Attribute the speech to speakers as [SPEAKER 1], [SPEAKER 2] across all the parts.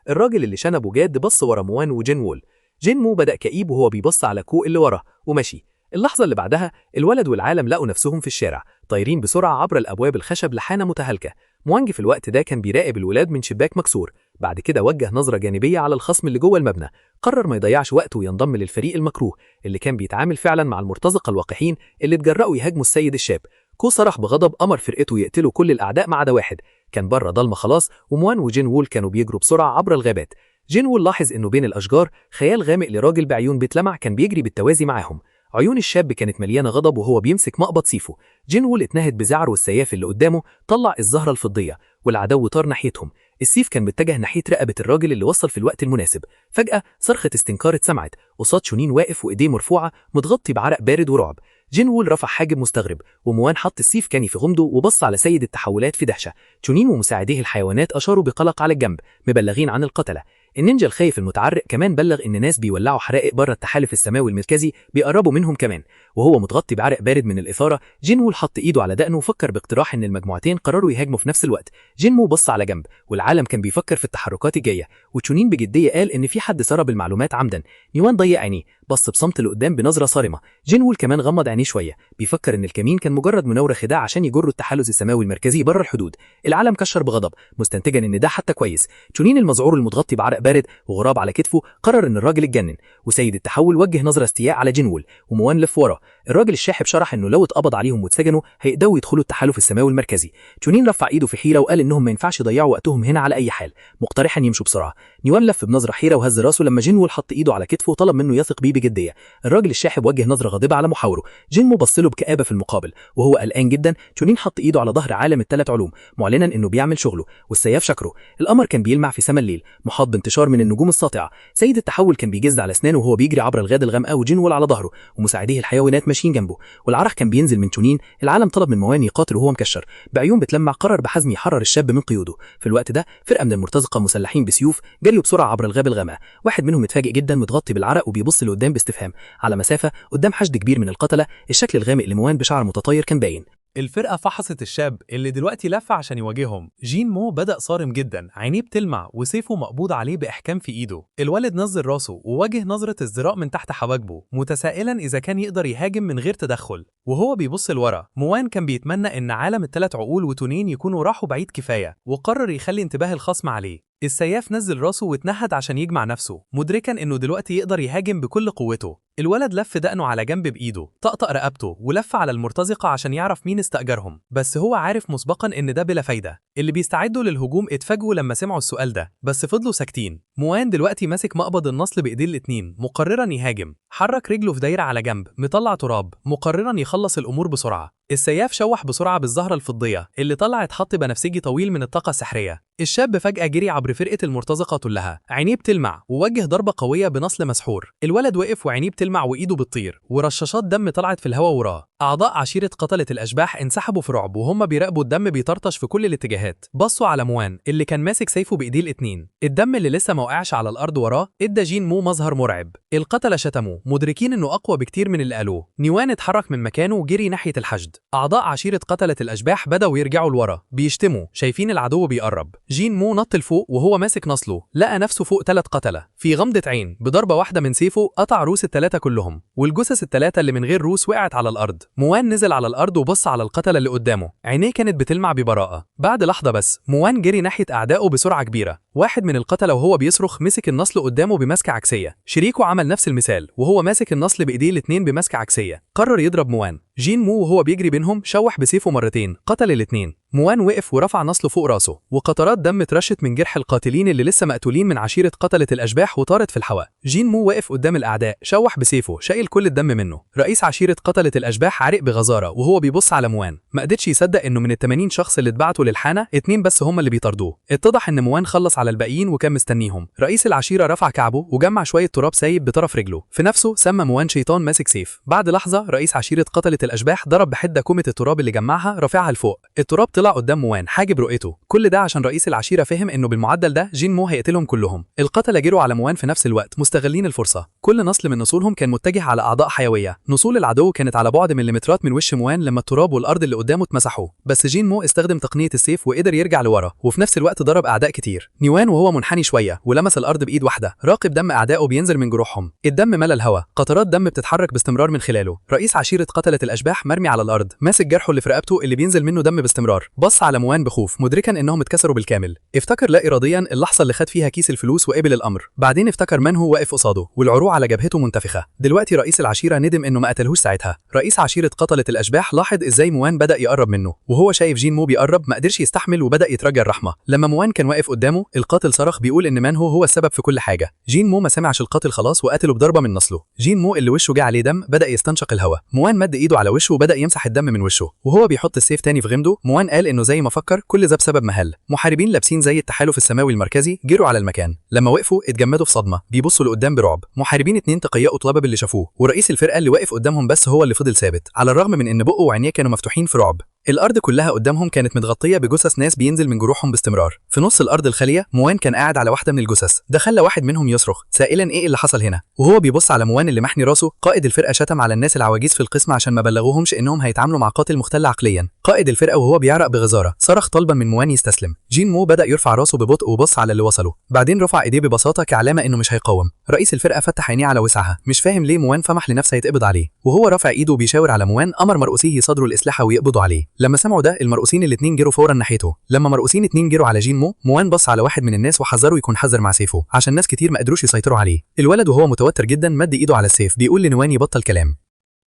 [SPEAKER 1] الراجل اللي شنبه جاد بص ورا موان وجين وول. جينمو بدأ كئيب وهو بيبص على كو اللي وراه ومشي. اللحظة اللي بعدها الولد والعالم لقوا نفسهم في الشارع طايرين بسرعة عبر الأبواب الخشب لحانة متهالكة. موانج في الوقت ده كان بيراقب الولاد من شباك مكسور. بعد كده وجه نظرة جانبية على الخصم اللي جوه المبنى. قرر ما يضيعش وقته وينضم للفريق المكروه اللي كان بيتعامل فعلا مع المرتزقة الوقحين اللي اتجرأوا يهاجموا السيد الشاب. كو صرخ بغضب، أمر فرقته يقتلوا كل الأعداء ما عدا واحد. كان بره ضلمة خلاص، وموان وجين وول كانوا بيجروا بسرعة عبر الغابات. جين وول لاحظ إنه بين الأشجار خيال غامق لراجل بعيون بتلمع كان بيجري بالتوازي معاهم. عيون الشاب كانت مليانة غضب وهو بيمسك مقبض سيفه. جين وول اتنهد بزعر، والسياف اللي قدامه طلع الزهرة الفضية والعدو طار ناحيتهم. السيف كان متجه ناحية رقبة الراجل اللي وصل في الوقت المناسب. فجأة صرخة استنكار اتسمعت قصاد شونين واقف وإيديه مرفوعة متغطي بعرق بارد ورعب. جين وول رفع حاجب مستغرب، وموان حط السيف كاني في غمده وبص على سيد التحولات في دهشة. تشونين ومساعديه الحيوانات أشاروا بقلق على الجنب مبلغين عن القتلة. النينجا الخايف المتعرق كمان بلغ إن ناس بيولعوا حرائق بره التحالف السماوي المركزي بيقربوا منهم كمان. وهو متغطي بعرق بارد من الإثارة، جينوول حط إيده على دقنه وفكر باقتراح إن المجموعتين قرروا يهاجموا في نفس الوقت. جينمو بص على جنب والعالم كان بيفكر في التحركات الجاية، وتشونين بجدية قال إن في حد سرب المعلومات عمدا. نيوان ضيق عينيه، بص بصمت لقدام بنظرة صارمة. جينوول كمان غمض عينيه شوية، بيفكر إن الكمين كان مجرد مناورة خداع عشان يجروا التحالف السماوي المركزي بره الحدود. العالم كشر بغضب مستنتجا إن ده حتى كويس. تشونين المذعور المتغطي بعرق بارد وغراب على كتفه قرر إن الراجل اتجنن، وسيد التحول وجه نظرة استياء على جينوول، وموان لف ورا. الراجل الشاحب شرح انه لو اتقبض عليهم واتسجنوا هيقدروا يدخلوا التحالف السماوي المركزي. تشونين رفع ايده في حيره وقال انهم ما ينفعش يضيعوا وقتهم هنا على اي حال، مقترحا يمشوا بسرعة. نيوان لف بنظره حيره وهز راسه لما جينوول حط ايده على كتفه وطلب منه يثق بيه بجدية. الراجل الشاحب وجه نظره غاضبه على محاوره. جينمو بص له بكآبه في المقابل وهو قلقان جدا. تشونين حط ايده على ظهر عالم الثلاث علوم معلنا انه بيعمل شغله، والسياف شكره. القمر كان بيلمع في سما الليل محاط بانتشار من النجوم الساطعه. سيد التحول كان بيجز على اسنانه وهو بيجري عبر الغاد الغامقه وجينوول على ظهره ومساعديه الحيوانات ماشيين جنبه، والعرق كان بينزل من تشونين. العالم طلب من موان يقاتل وهو مكشر بعيون بتلمع، قرر بحزم يحرر الشاب من قيوده. في الوقت ده فرقه من المرتزقة مسلحين بسيوف جريوا بسرعة عبر الغابة الغامقه. واحد منهم اتفاجئ جدا متغطي بالعرق وبيبص لقدام باستفهام. على مسافة قدام حشد كبير من القتلة الشكل الغامق لموان بشعر متطاير كان باين.
[SPEAKER 2] الفرقة فحصت الشاب اللي دلوقتي لف عشان يواجههم. جين مو بدأ صارم جدا، عينيه بتلمع وسيفه مقبوض عليه بإحكام في إيده. الولد نزل راسه وواجه نظرة ازدراء من تحت حواجبه، متسائلا إذا كان يقدر يهاجم من غير تدخل. وهو بيبص لورا، موان كان بيتمنى إن عالم الثلاث عقول وتونين يكونوا راحوا بعيد كفاية، وقرر يخلي انتباه الخصم عليه. السياف نزل راسه واتنهد عشان يجمع نفسه، مدركا انه دلوقتي يقدر يهاجم بكل قوته. الولد لف دقنه على جنب بايده، طقطق رقبته ولف على المرتزقة عشان يعرف مين استأجرهم، بس هو عارف مسبقا ان ده بلا فايدة. اللي بيستعدوا للهجوم اتفاجئوا لما سمعوا السؤال ده، بس فضلوا ساكتين. موان دلوقتي ماسك مقبض النصل بايديه الاتنين، مقررا يهاجم. حرك رجله في دايرة على جنب، مطلع تراب، مقررا يخلص الامور بسرعة. السياف شوح بسرعة بالزهرة الفضية اللي طلعت خط بنفسجي طويل من الطاقة السحرية. الشاب فجأة جري عبر فرقة المرتزقة كلها، عينيه بتلمع ووجه ضربة قوية بنصل مسحور. الولد وقف وعينيه بتلمع وإيده بتطير، ورشاشات دم طلعت في الهواء وراه. أعضاء عشيرة قتلة الأشباح انسحبوا في رعب وهم بيراقبوا الدم بيطرطش في كل الاتجاهات. بصوا على موان اللي كان ماسك سيفه بإيديه الاتنين. الدم اللي لسه ما وقعش على الأرض وراه ادى جين مو مظهر مرعب. القتلة شتموه، مدركين إنه أقوى بكتير من اللي قالوه. نيوان اتحرك من مكانه وجري ناحية الحشد. أعضاء عشيرة قتلة الأشباح بدأوا يرجعوا لورا، بيشتموا، شايفين العدو بيقرب. جين مو نط لفوق وهو ماسك نصله، لقى نفسه فوق 3 قتلة. في غمضة عين بضربة واحدة من سيفه قطع روس الثلاثة كلهم، والجثث الثلاثة اللي من غير روس وقعت على الأرض. موان نزل على الأرض وبص على القتلة اللي قدامه، عينيه كانت بتلمع ببراءة. بعد لحظة بس موان جري ناحية أعدائه بسرعة كبيرة. واحد من القتلة وهو بيصرخ مسك النصل قدامه بمسكة عكسية. شريكه عمل نفس المثال وهو ماسك النصل بإيديه الاتنين بمسكة عكسية. قرر يضرب موان. جين مو وهو بيجري بينهم شوح بسيفه مرتين، قتل الاتنين. موان وقف ورفع نصله فوق راسه، وقطرات دم اترشت من جرح القاتلين اللي لسه مقتولين من عشيرة قتلة الأشباح وطارت في الهواء. جين مو واقف قدام الأعداء، شوح بسيفه، شايل كل الدم منه. رئيس عشيرة قتلة الأشباح عرق بغزارة وهو بيبص على موان، ما قدرش يصدق إنه من ال80 شخص اللي اتبعتوا للحانة 2 بس هم اللي بيطاردوه. اتضح إن موان خلص على الباقيين وكان مستنيهم. رئيس العشيرة رفع كعبه وجمع شوية تراب سايب بطرف رجله. في نفسه سمى موان شيطان ماسك سيف. بعد لحظة رئيس عشيرة قتلة الأشباح ضرب بحدة كومة التراب اللي جمعها رافعها لفوق. التراب طلع قدام موان حاجب رؤيته. كل ده عشان رئيس العشيرة فهم انه بالمعدل ده جين مو هيقتلهم كلهم. القتلة جروا على موان في نفس الوقت مستغلين الفرصة. كل نصل من نصولهم كان متجه على أعضاء حيوية. نصول العدو كانت على بعد مليمترات من وش موان لما التراب والأرض اللي قدامه قدامه اتمسحوا، بس جين مو استخدم تقنية السيف وقدر يرجع لورا، وفي نفس الوقت ضرب اعداء كتير. نيوان وهو منحني شوية ولمس الارض بايد واحدة، راقب دم اعدائه بينزل من جروحهم. الدم ملى الهواء، قطرات دم بتتحرك باستمرار من خلاله. رئيس عشيره قتله الاشباح مرمي على الارض، ماسك جرحه اللي في رقبته اللي بينزل منه دم باستمرار. بص على موان بخوف، مدركا انهم اتكسروا بالكامل. افتكر لا اراديا اللحظة اللي خد فيها كيس الفلوس وقبل الامر. بعدين افتكر من هو واقف قصاده والعروق على جبهته منتفخه. دلوقتي رئيس العشيرة ندم انه ما قتلهوش ساعتها. رئيس عشيره قتله الاشباح لاحظ ازاي موان بدا يقرب منه، وهو شايف جين مو بيقرب ما قدرش يستحمل وبدا يترجى الرحمة. لما موان كان واقف قدامه، القاتل صرخ بيقول ان مانهو هو السبب في كل حاجة. جين مو ما سمعش القاتل خلاص وقتله بضربه من نصله. جين مو اللي وشه جه عليه دم بدا يستنشق الهواء. موان مد ايده على وشه وبدا يمسح الدم من وشه، وهو بيحط السيف تاني في غمده. موان قال انه زي ما فكر كل ده بسبب مهل. محاربين لابسين زي التحالف السماوي المركزي جروا على المكان. لما وقفوا اتجمدوا في صدمة، بيبصوا لقدام برعب. محاربين 2 تقيأوا طلبة باللي شافوه، ورئيس الفرقة اللي واقف قدامهم بس هو اللي فضل ثابت، على الرغم من ان بقه وعينيه كانوا مفتوحين في رعب. الارض كلها قدامهم كانت متغطيه بجثث ناس بينزل من جروحهم باستمرار. في نص الارض الخالية موان كان قاعد على واحدة من الجثث. ده خلى واحد منهم يصرخ سائلا ايه اللي حصل هنا. وهو بيبص على موان اللي محني راسه، قائد الفرقة شتم على الناس العواجيز في القسم عشان ما بلغوهمش انهم هيتعاملوا مع قاتل مختل عقليا. قائد الفرقة وهو بيعرق بغزاره صرخ طلبا من موان يستسلم. جين مو بدا يرفع راسه ببطء وبص على اللي وصله، بعدين رفع ايديه ببساطة كعلامة انه مش هيقاوم. رئيس الفرقة فتح عينيه على وسعها، مش فاهم ليه موان سمح لنفسه يتقبض عليه. وهو رافع ايده وبيشاور على موان، امر مرؤوسيه يصادروا الاسلحة ويقبضوا عليه. لما سمعوا ده المرؤوسين الاثنين جروا فورا ناحيته. لما مرؤوسين 2 جروا على جين مو، موان بص على واحد من الناس وحذره يكون حذر مع سيفه عشان ناس كتير ما قدروش يسيطروا عليه. الولد وهو متوتر جدا مد ايده على السيف بيقول لنوان يبطل كلام.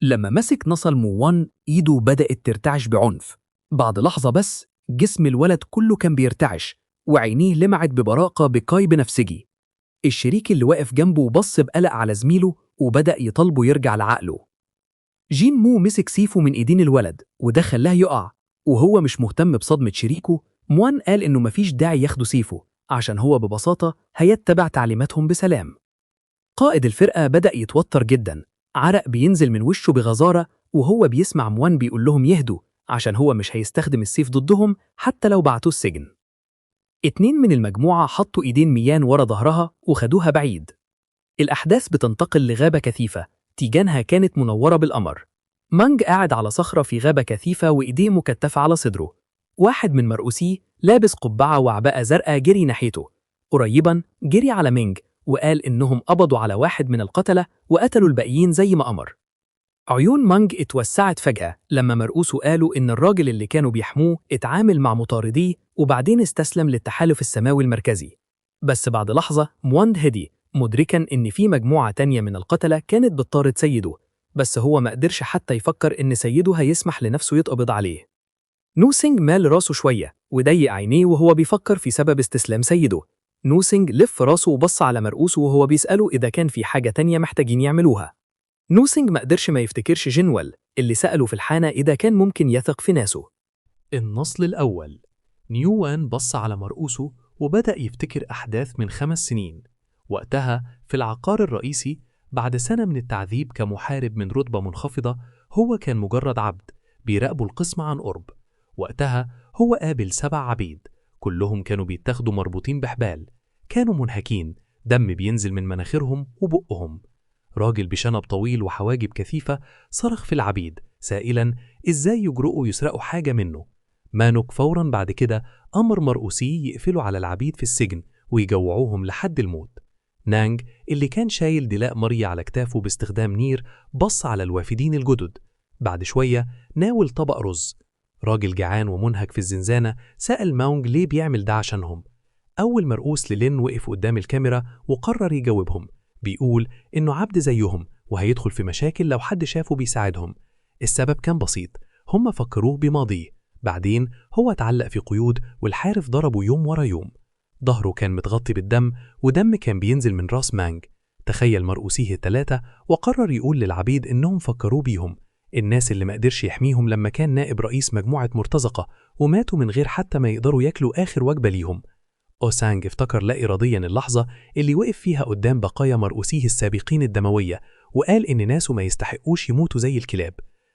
[SPEAKER 3] لما مسك نصل موان إيده بدأت ترتعش بعنف. بعد لحظة بس جسم الولد كله كان بيرتعش، وعينيه لمعت ببراقة بكاي بنفسجي. الشريك اللي واقف جنبه بص بقلق على زميله وبدأ يطالبه يرجع لعقله. جين مو مسك سيفه من ايدين الولد وده خلاه يقع، وهو مش مهتم بصدمة شريكه. موان قال إنه مفيش داعي ياخدوا سيفه عشان هو ببساطة هيتبع تعليماتهم بسلام. قائد الفرقة بدأ يتوتر جدا، عرق بينزل من وشه بغزارة وهو بيسمع موان بيقول لهم يهدوا عشان هو مش هيستخدم السيف ضدهم حتى لو بعتوه السجن. 2 من المجموعة حطوا ايدين ميان ورا ظهرها وخدوها بعيد. الأحداث بتنتقل لغابة كثيفة تيجانها كانت منورة بالقمر. مانج قاعد على صخرة في غابة كثيفة وإيديه مكتفة على صدره. واحد من مرؤوسيه لابس قبعة وعباءة زرقاء جري ناحيته. قريبا جري على مينج وقال إنهم قبضوا على واحد من القتلة وقتلوا الباقيين زي ما أمر. عيون مانج اتوسعت فجأة لما مرؤوسه قالوا إن الراجل اللي كانوا بيحموه اتعامل مع مطارديه وبعدين استسلم للتحالف السماوي المركزي. بس بعد لحظة مواند هدي، مدركا إن في مجموعة تانية من القتلة كانت بتطارد سيده، بس هو ما قدرش حتى يفكر إن سيده هيسمح لنفسه يتقبض عليه. نوسينج مال راسه شوية وضيق عينيه وهو بيفكر في سبب استسلام سيده. نوسينج لف راسه وبص على مرؤوسه وهو بيسأله إذا كان في حاجة تانية محتاجين يعملوها. نوسينج ما قدرش ما يفتكرش جنوال اللي سأله في الحانة إذا كان ممكن يثق في ناسه.
[SPEAKER 4] النصل الأول. نيوان بص على مرؤوسه وبدأ يفتكر أحداث من 5 سنين، وقتها في العقار الرئيسي. بعد سنة من التعذيب كمحارب من رتبة منخفضة، هو كان مجرد عبد بيراقبوا القسم عن قرب. وقتها هو قابل 7 عبيد، كلهم كانوا بيتاخدوا مربوطين بحبال، كانوا منهكين، دم بينزل من مناخيرهم وبقهم. راجل بشنب طويل وحواجب كثيفة صرخ في العبيد سائلا إزاي يجرؤوا يسرقوا حاجة منه. مانوك فورا بعد كده أمر مرؤوسيه يقفلوا على العبيد في السجن ويجوعوهم لحد الموت. نانج اللي كان شايل دلاء مرية على كتافه باستخدام نير بص على الوافدين الجدد. بعد شوية ناول طبق رز. راجل جعان ومنهك في الزنزانة سأل ماونج ليه بيعمل ده عشانهم. أول مرؤوس للين وقف قدام الكاميرا وقرر يجاوبهم، بيقول إنه عبد زيهم وهيدخل في مشاكل لو حد شافه بيساعدهم. السبب كان بسيط، هم فكروه بماضيه. بعدين هو اتعلق في قيود والحارف ضربه يوم ورا يوم. ظهره كان متغطي بالدم ودم كان بينزل من راس مانج. تخيل مرؤوسيه 3 وقرر يقول للعبيد إنهم فكروه بيهم، الناس اللي ما قدرش يحميهم لما كان نائب رئيس مجموعة مرتزقة وماتوا من غير حتى ما يقدروا ياكلوا آخر وجبة ليهم. أوسانج افتكر لا إراديا اللحظة اللي وقف فيها قدام بقايا مرؤوسيه السابقين الدموية وقال إن ناسه ما يستحقوش يموتوا زي الكلاب.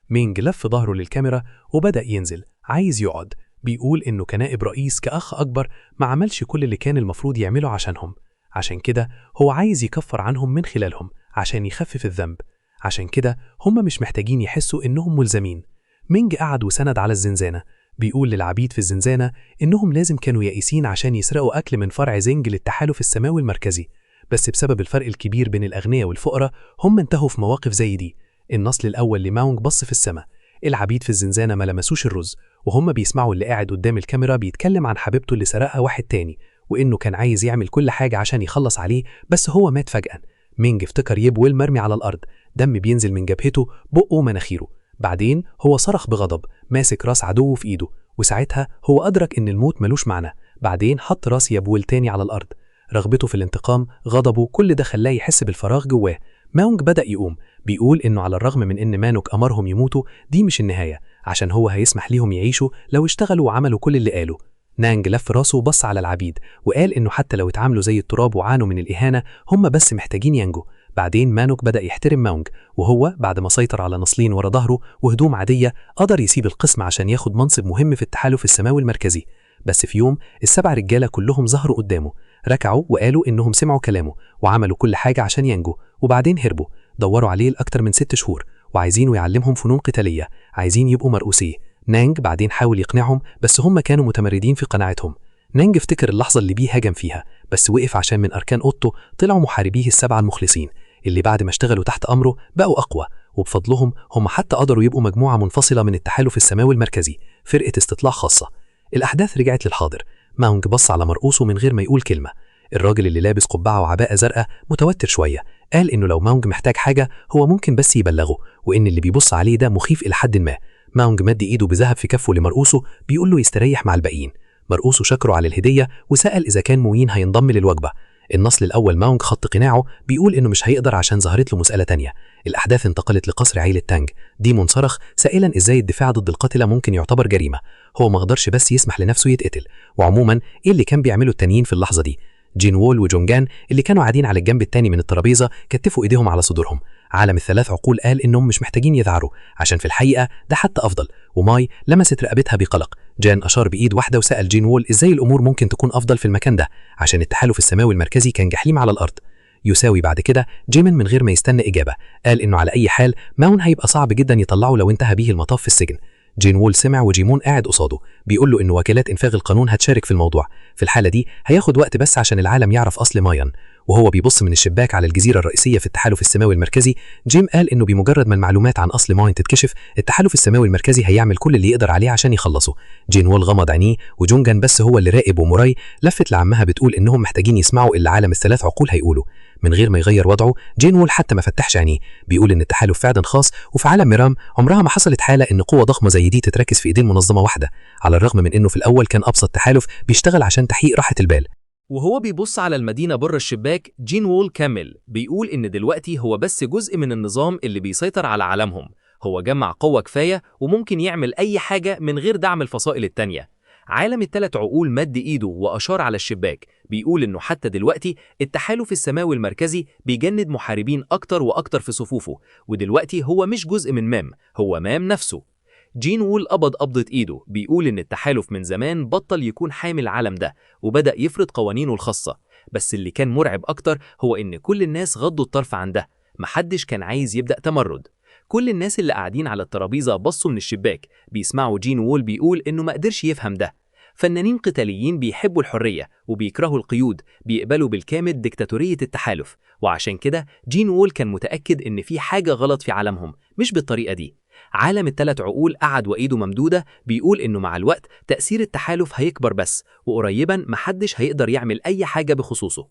[SPEAKER 4] مينج لف ظهره للكاميرا وبدأ ينزل، عايز يقعد، بيقول إنه كنائب رئيس كأخ أكبر ما عملش كل اللي كان المفروض يعمله عشانهم، عشان كده هو عايز يكفر عنهم من خلالهم عشان يخفف الذنب، عشان كده هم مش محتاجين يحسوا إنهم ملزمين. مينج قعد وسند على الزنزانة، بيقول للعبيد في الزنزانة إنهم لازم كانوا يائسين عشان يسرقوا أكل من فرع زنج للتحالف السماوي المركزي، بس بسبب الفرق الكبير بين الأغنياء والفقراء هم انتهوا في مواقف زي دي. النصل الأول لماونج بص في السماء، العبيد في الزنزانة ما لمسوش الرز، وهم بيسمعوا اللي قاعد قدام الكاميرا بيتكلم عن حبيبته اللي سرقها واحد تاني، وإنه كان عايز يعمل كل حاجة عشان يخلص عليه بس هو مات فجأة. مينج افتكر يب ويل مرمي على الأرض، دم بينزل من جبهته، بقه ومناخيره. بعدين هو صرخ بغضب ماسك راس عدوه في إيده، وساعتها هو أدرك إن الموت ملوش معنى. بعدين حط راس يابويل تاني على الأرض. رغبته في الانتقام، غضبه، كل ده خلاه يحس بالفراغ جواه. ماونج بدأ يقوم، بيقول إنه على الرغم من إن مانوك أمرهم يموتوا دي مش النهاية، عشان هو هيسمح ليهم يعيشوا لو اشتغلوا وعملوا كل اللي قاله. نانج لف راسه وبص على العبيد وقال إنه حتى لو اتعاملوا زي التراب وعانوا من الإهانة هم بس محتاجين ينجوا. بعدين مانوك بدأ يحترم ماونج، وهو بعد ما سيطر على نصلين ورا ظهره وهدوم عادية قدر يسيب القسم عشان ياخد منصب مهم في التحالف السماوي المركزي. بس في يوم السبع رجالة كلهم ظهروا قدامه، ركعوا وقالوا إنهم سمعوا كلامه وعملوا كل حاجة عشان ينجوا، وبعدين هربوا. دوروا عليه لأكتر من 6 شهور وعايزينه يعلمهم فنون قتالية، عايزين يبقوا مرؤوسيه. نانج بعدين حاول يقنعهم بس هم كانوا متمردين في قناعتهم. نانج افتكر اللحظة اللي بيه هجم فيها، بس وقف عشان من أركان أوضته طلعوا محاربيه السبعة المخلصين اللي بعد ما اشتغلوا تحت أمره بقوا أقوى، وبفضلهم هم حتى قدروا يبقوا مجموعة منفصلة من التحالف السماوي المركزي، فرقة استطلاع خاصة. الأحداث رجعت للحاضر. ماونج بص على مرؤوسه من غير ما يقول كلمة. الراجل اللي لابس قبعة وعباءة زرقاء متوتر شوية، قال إنه لو ماونج محتاج حاجة هو ممكن بس يبلغه، وإن اللي بيبص عليه ده مخيف إلى حد ما. ماونج مد إيده بذهب في كفه لمرؤوسه بيقول له يستريح مع الباقيين. مرؤوسه شكره على الهدية وسأل إذا كان موين هينضم للوجبة. النصل الأول ماونج خط قناعه بيقول إنه مش هيقدر عشان ظهرت له مسألة تانية. الأحداث انتقلت لقصر عيلة تانج. ديمون صرخ سائلا إزاي الدفاع ضد القتلة ممكن يعتبر جريمة، هو ما قدرش بس يسمح لنفسه يتقتل. وعموما إيه اللي كان بيعمله التانيين في اللحظة دي؟ جين وول وجونجان اللي كانوا قاعدين على الجنب التاني من الترابيزة كتفوا إيديهم على صدورهم. عالم الثلاث عقول قال إنهم مش محتاجين يذعروا عشان في الحقيقة ده حتى أفضل. وماي لمست رقبتها بقلق. جان أشار بإيد واحدة وسأل جين وول إزاي الأمور ممكن تكون أفضل في المكان ده عشان التحالف السماوي المركزي كان جحيم على الأرض. يساوي بعد كده جيمن من غير ما يستنى إجابة، قال إنه على أي حال ماون هيبقى صعب جدا يطلعه لو انتهى بيه المطاف في السجن. جين وول سمع وجيمون قاعد قصاده بيقول له إن وكالات إنفاذ القانون هتشارك في الموضوع، في الحالة دي هياخد وقت بس عشان العالم يعرف أصل مايان. وهو بيبص من الشباك على الجزيرة الرئيسية في التحالف السماوي المركزي، جيم قال إنه بمجرد ما المعلومات عن أصل ماين تتكشف التحالف السماوي المركزي هيعمل كل اللي يقدر عليه عشان يخلصه. جين وول غمض عينيه وجونجان بس هو اللي راقب، وموراي لفت لعمها بتقول إنهم محتاجين يسمعوا اللي عالم الثلاث عقول هيقوله. من غير ما يغير وضعه جين وول حتى ما فتحش عينيه، بيقول إن التحالف فعلا خاص، وفي عالم ميرام عمرها ما حصلت حالة إن قوة ضخمة زي دي تتركز في إيدين منظمة واحدة، على الرغم من إنه في الأول كان أبسط تحالف بيشتغل عشان تحقيق راحة البال.
[SPEAKER 5] وهو بيبص على المدينة بره الشباك، جين وول كمل بيقول إن دلوقتي هو بس جزء من النظام اللي بيسيطر على عالمهم، هو جمع قوة كفاية وممكن يعمل أي حاجة من غير دعم الفصائل التانية. عالم الثلاث عقول مد إيده وأشار على الشباك، بيقول إنه حتى دلوقتي التحالف السماوي المركزي بيجند محاربين أكتر وأكتر في صفوفه، ودلوقتي هو مش جزء من مام، هو مام نفسه. جين وول قبض قبضة إيده، بيقول إن التحالف من زمان بطل يكون حامي العالم ده وبدأ يفرض قوانينه الخاصة. بس اللي كان مرعب أكتر هو إن كل الناس غضوا الطرف عن ده، محدش كان عايز يبدأ تمرد. كل الناس اللي قاعدين على الترابيزة بصوا من الشباك بيسمعوا جين وول بيقول إنه ما قدرش يفهم ده. فنانين قتاليين بيحبوا الحرية وبيكرهوا القيود، بيقبلوا بالكامل ديكتاتورية التحالف، وعشان كده جين وول كان متأكد إن في حاجة غلط في عالمهم، مش بالطريقة دي. عالم الثلاث عقول قعد وإيده ممدودة بيقول إنه مع الوقت تأثير التحالف هيكبر بس، وقريبا محدش هيقدر يعمل أي حاجة بخصوصه.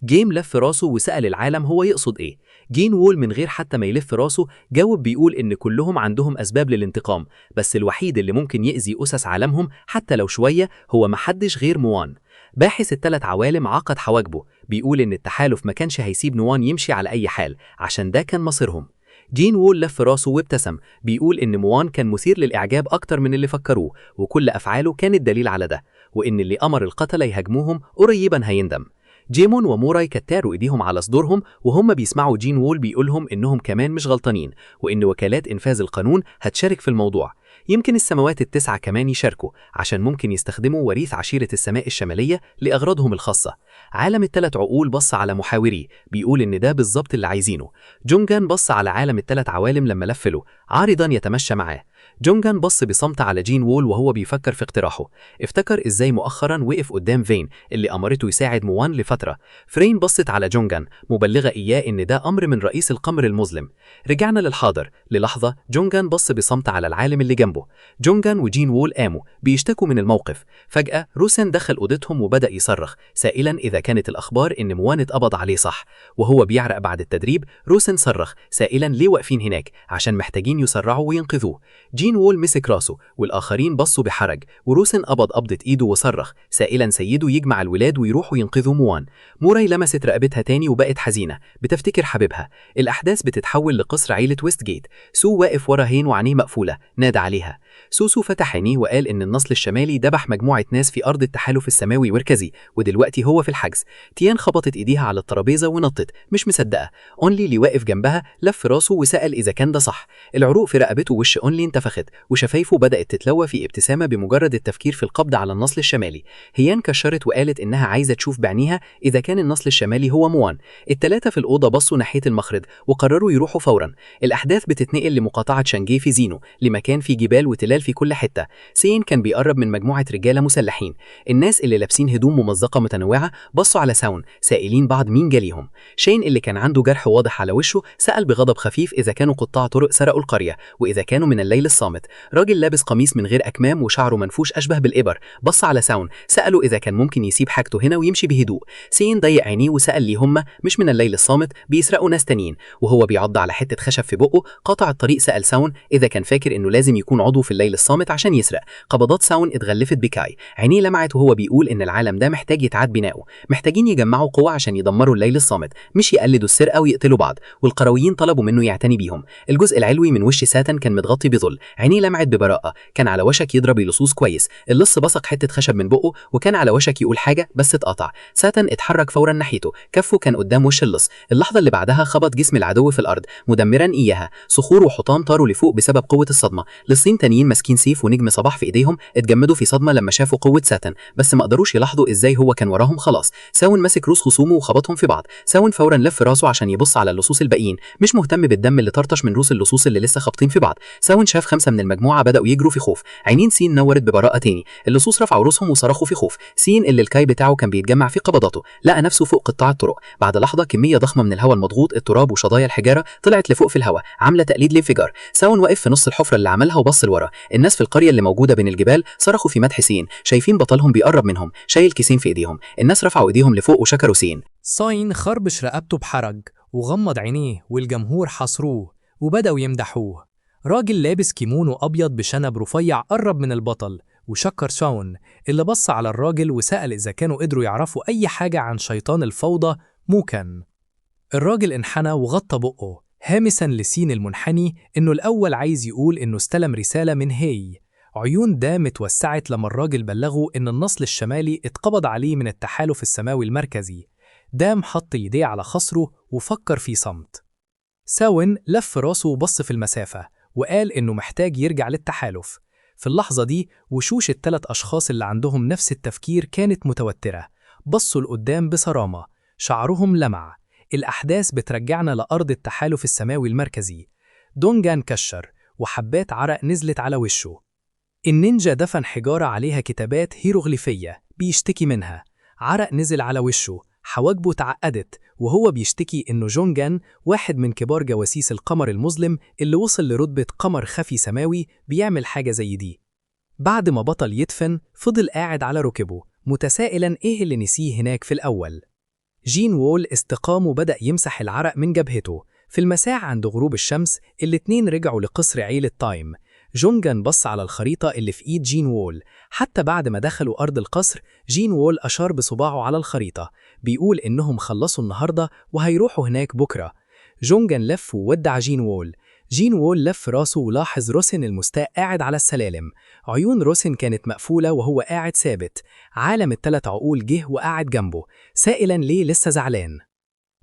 [SPEAKER 5] جيم لف راسه وسأل العالم هو يقصد إيه. جين وول من غير حتى ما يلف راسه جاوب بيقول إن كلهم عندهم أسباب للانتقام، بس الوحيد اللي ممكن يأذي أسس عالمهم حتى لو شوية هو محدش غير موان. باحث الثلاث عوالم عقد حواجبه بيقول إن التحالف ما كانش هيسيب نوان يمشي على أي حال عشان ده كان مصيرهم. جين وول لف راسه وابتسم بيقول إن موان كان مثير للإعجاب أكتر من اللي فكروه، وكل أفعاله كانت دليل على ده، وإن اللي أمر القتلة يهاجموهم قريبا هيندم. جيمون وموراي كتاروا إيديهم على صدورهم وهم بيسمعوا جين وول بيقولهم إنهم كمان مش غلطانين، وإن وكالات إنفاذ القانون هتشارك في الموضوع. يمكن السماوات التسعة كمان يشاركوا عشان ممكن يستخدموا وريث عشيرة السماء الشمالية لأغراضهم الخاصة. عالم الثلاث عقول بص على محاوريه بيقول إن ده بالظبط اللي عايزينه. جونجان بص على عالم الثلاث عوالم لما لفله عارضا يتمشى معاه.
[SPEAKER 1] جونجان بص بصمت على جين وول وهو بيفكر في اقتراحه. افتكر ازاي مؤخرا وقف قدام فين اللي أمرته يساعد موان لفترة. فرين بصت على جونجان مبلغة إياه إن ده أمر من رئيس القمر المظلم. رجعنا للحاضر. للحظة جونجان بص بصمت على العالم اللي جنبه. جونجان وجين وول قاموا بيشتكوا من الموقف. فجأة روسن دخل أوضتهم وبدأ يصرخ سائلا إذا كانت الأخبار إن موان اتقبض عليه صح. وهو بيعرق بعد التدريب روسن صرخ سائلا ليه واقفين هناك، عشان محتاجين يسرعوا وينقذوه. جين وول مسك راسه والآخرين بصوا بحرج، وروسن قبض قبضة إيده وصرخ سائلا سيده يجمع الولاد ويروحوا ينقذوا موان. موراي لمست رقبتها تاني وبقت حزينة بتفتكر حبيبها. الأحداث بتتحول لقصر عيلة ويست جيت. سو واقف ورا هين وعينيه مقفولة، نادى عليها. سوسو فتح عينيه وقال إن النصل الشمالي ذبح مجموعة ناس في أرض التحالف السماوي مركزي ودلوقتي هو في الحجز. تيان خبطت إيديها على الترابيزة ونطت مش مصدقة. أونلي اللي واقف جنبها لف راسه وسأل إذا كان ده صح. العروق في رقبته وش أونلي انتفخت وشفايفه بدأت تتلوى في ابتسامة بمجرد التفكير في القبض على النصل الشمالي. هيان كشرت وقالت إنها عايزة تشوف بعينيها إذا كان النصل الشمالي هو موان. الثلاثة في الأوضة بصوا ناحية المخرج وقرروا يروحوا فورا. الأحداث بتتنقل لمقاطعة شانجي في زينو، لمكان فيه جبال وتلال في كل حتة. سين كان بيقرب من مجموعة رجالة مسلحين. الناس اللي لابسين هدوم ممزقة متنوعة بصوا على ساون سائلين بعض مين جاليهم. شين اللي كان عنده جرح واضح على وشه سأل بغضب خفيف إذا كانوا قطاع طرق سرقوا القرية وإذا كانوا من الليل الصامت. راجل لابس قميص من غير أكمام وشعره منفوش أشبه بالإبر بص على ساون سأله إذا كان ممكن يسيب حاجته هنا ويمشي بهدوء. سين ضيق عينيه وسأل ليه هم مش من الليل الصامت بيسرقوا ناس تانيين. وهو بيعض على حتة خشب في بقه قاطع الطريق سأل ساون إذا كان فاكر إنه لازم يكون عضو في الليل الصامت عشان يسرق. قبضات ساون اتغلفت بكاي. عينيه لمعت وهو بيقول إن العالم ده محتاج يتعاد بناؤه، محتاجين يجمعوا قوة عشان يدمروا الليل الصامت، مش يقلدوا السرقة ويقتلوا بعض. والقرويين طلبوا منه يعتني بيهم. الجزء العلوي من وش ساتن كان متغطي بظل. عينيه لمعت ببراءة، كان على وشك يضرب اللصوص كويس. اللص بصق حتة خشب من بقه وكان على وشك يقول حاجة بس اتقطع. ساتن اتحرك فورا ناحيته، كفه كان قدام وش اللص. اللحظة اللي بعدها خبط جسم العدو في الأرض مدمرا إياها. صخور وحطام طاروا لفوق بسبب قوة الصدمة. لصين تانيين ماسكين سيف ونجم صباح في ايديهم اتجمدوا في صدمة لما شافوا قوة ساتن، بس ما قدروش يلاحظوا ازاي هو كان وراهم خلاص. ساون مسك روس خصومه وخبطهم في بعض. ساون فورا لف راسه عشان يبص على اللصوص الباقيين، مش مهتم بالدم اللي طرطش من روس اللصوص اللي لسه خابطين في بعض. ساون شاف 5 من المجموعة بدأوا يجروا في خوف. عينين سين نورت ببراءة تاني. اللصوص رفعوا روسهم وصرخوا في خوف. سين اللي الكاي بتاعه كان بيتجمع في قبضاته لقى نفسه فوق قطاع الطرق. بعد لحظة كمية ضخمة من الهواء المضغوط، التراب وشظايا الحجارة طلعت لفوق في الهواء عاملة تقليد لانفجار. ساون وقف في نص الحفرة اللي عملها وبص لورا. الناس في القرية اللي موجودة بين الجبال صرخوا في مدح سين، شايفين بطلهم بيقرب منهم شايل كيسين في ايديهم. الناس رفعوا ايديهم لفوق وشكروا سين.
[SPEAKER 6] ساين خربش رقبته بحرج وغمض عينيه والجمهور حاصروه وبدأوا يمدحوه. راجل لابس كيمونو أبيض بشنب رفيع قرب من البطل وشكر ساون اللي بص على الراجل وسأل إذا كانوا قدروا يعرفوا أي حاجة عن شيطان الفوضى موكان. الراجل انحنى وغطى بقه هامسا لسين المنحني إنه الأول عايز يقول إنه استلم رسالة من هي. عيون دام اتوسعت لما الراجل بلغه إن النصل الشمالي اتقبض عليه من التحالف السماوي المركزي. دام حط يديه على خصره وفكر في صمت. ساون لف راسه وبص في المسافة وقال إنه محتاج يرجع للتحالف. في اللحظة دي وشوش الثلاث أشخاص اللي عندهم نفس التفكير كانت متوترة، بصوا لقدام بصرامة، شعرهم لمع. الأحداث بترجعنا لأرض التحالف السماوي المركزي. دونجان كشر وحبات عرق نزلت على وشه. النينجا دفن حجارة عليها كتابات هيروغليفية بيشتكي منها. عرق نزل على وشه، حواجبه تعقدت وهو بيشتكي إنه جونجان واحد من كبار جواسيس القمر المظلم اللي وصل لرتبة قمر خفي سماوي بيعمل حاجة زي دي. بعد ما بطل يدفن فضل قاعد على ركبه متسائلا إيه اللي نسيه هناك في الأول. جين وول استقام وبدأ يمسح العرق من جبهته. في المساء عند غروب الشمس الاتنين رجعوا لقصر عيلة تايم. جونجان بص على الخريطة اللي في إيد جين وول. حتى بعد ما دخلوا أرض القصر جين وول أشار بصباعه على الخريطة بيقول إنهم خلصوا النهاردة وهيروحوا هناك بكرة. جونجان لف وودع جين وول. جين وول لف راسه ولاحظ روسن المستاء قاعد على السلالم. عيون روسن كانت مقفولة وهو قاعد ثابت. عالم الثلاث عقول جه وقعد جنبه سائلا ليه لسه زعلان.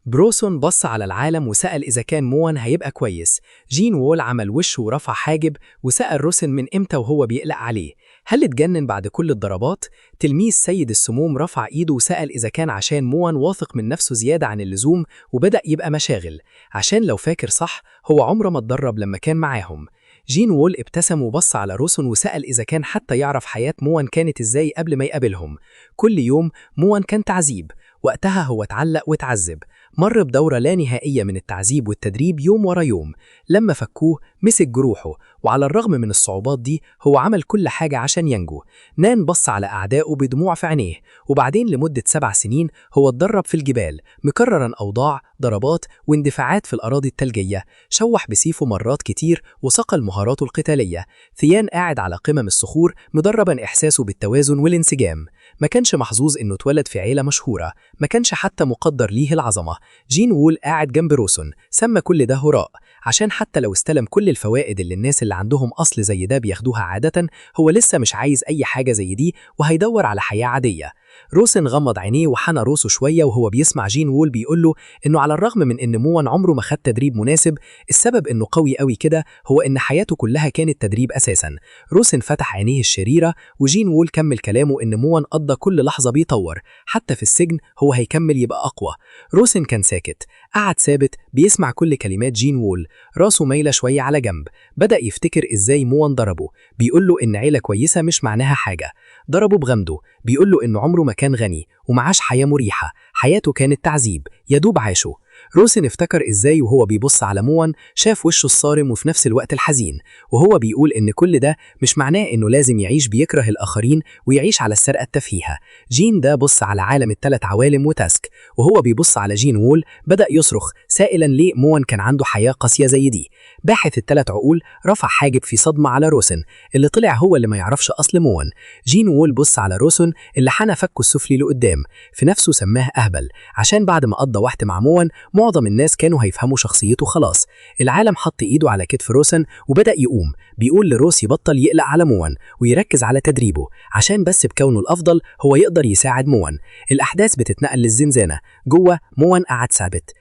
[SPEAKER 6] بروسون بص على العالم وسأل إذا كان موان هيبقى كويس. جين وول عمل وشه ورفع حاجب وسأل روسن من إمتى وهو بيقلق عليه، هل اتجنن بعد كل الضربات؟ تلميذ سيد السموم رفع إيده وسأل إذا كان عشان موان واثق من نفسه زيادة عن اللزوم وبدأ يبقى مشاغل، عشان لو فاكر صح هو عمره ما اتدرب لما كان معاهم.
[SPEAKER 1] جين وول ابتسم وبص على روسون وسأل إذا كان حتى يعرف حياة موان كانت إزاي قبل ما يقابلهم. كل يوم موان كان تعذيب، وقتها هو اتعلق واتعذب، مر بدورة لا نهائية من التعذيب والتدريب يوم ورا يوم. لما فكوه مسك جروحه، وعلى الرغم من الصعوبات دي هو عمل كل حاجة عشان ينجو. نان بص على أعدائه بدموع في عينيه، وبعدين لمدة 7 سنين هو اتدرب في الجبال، مكررا أوضاع، ضربات واندفاعات في الأراضي الثلجية، شوح بسيفه مرات كتير وصقل مهاراته القتالية. ثيان قاعد على قمم الصخور مدربا إحساسه بالتوازن والانسجام. ما كانش محظوظ إنه اتولد في عيلة مشهورة، ما كانش حتى مقدر ليه العظمة. جين وول قاعد جنب روسون، سمى كل ده هراء، عشان حتى لو استلم كل الفوائد اللي الناس اللي عندهم أصل زي ده بياخدوها عادة، هو لسه مش عايز أي حاجة زي دي وهيدور على حياة عادية. روسن غمض عينيه وحنى روسه شوية وهو بيسمع جين وول بيقوله إنه على الرغم من إن موان عمره ما خد تدريب مناسب، السبب إنه قوي قوي كده هو إن حياته كلها كانت تدريب أساسا. روسن فتح عينيه الشريرة، وجين وول كمل كلامه إن موان قضى كل لحظة بيطور، حتى في السجن هو هيكمل يبقى أقوى. روسن كان ساكت، قعد ثابت بيسمع كل كلمات جين وول، راسه مايلة شوية على جنب. بدأ يفتكر إزاي موان ضربه، بيقوله إن عيلة كويسة مش معناها حاجة. ضربه بغمده، بيقوله إنه عمره ما كان غني ومعاش حياة مريحة، حياته كانت تعذيب يدوب عاشه. روسن افتكر إزاي وهو بيبص على موان شاف وشه الصارم وفي نفس الوقت الحزين، وهو بيقول إن كل ده مش معناه إنه لازم يعيش بيكره الآخرين ويعيش على السرقة التفهيهة. جين ده بص على عالم الثلاث عوالم وتاسك، وهو بيبص على جين وول بدأ يصرخ سائلا ليه موان كان عنده حياة قاسية زي دي. باحث الثلاث عقول رفع حاجب في صدمة على روسن اللي طلع هو اللي ما يعرفش أصل موان. جين وول بص على روسن اللي حنى فكه السفلي لقدام، في نفسه سماه أهبل عشان بعد ما قضى وقت مع موان معظم الناس كانوا هيفهموا شخصيته خلاص. العالم حط ايده على كتف روسن وبدأ يقوم، بيقول لروس يبطل يقلق على موان ويركز على تدريبه عشان بس بكونه الأفضل هو يقدر يساعد موان. الأحداث بتتنقل للزنزانة، جوه موان قعد ثابت.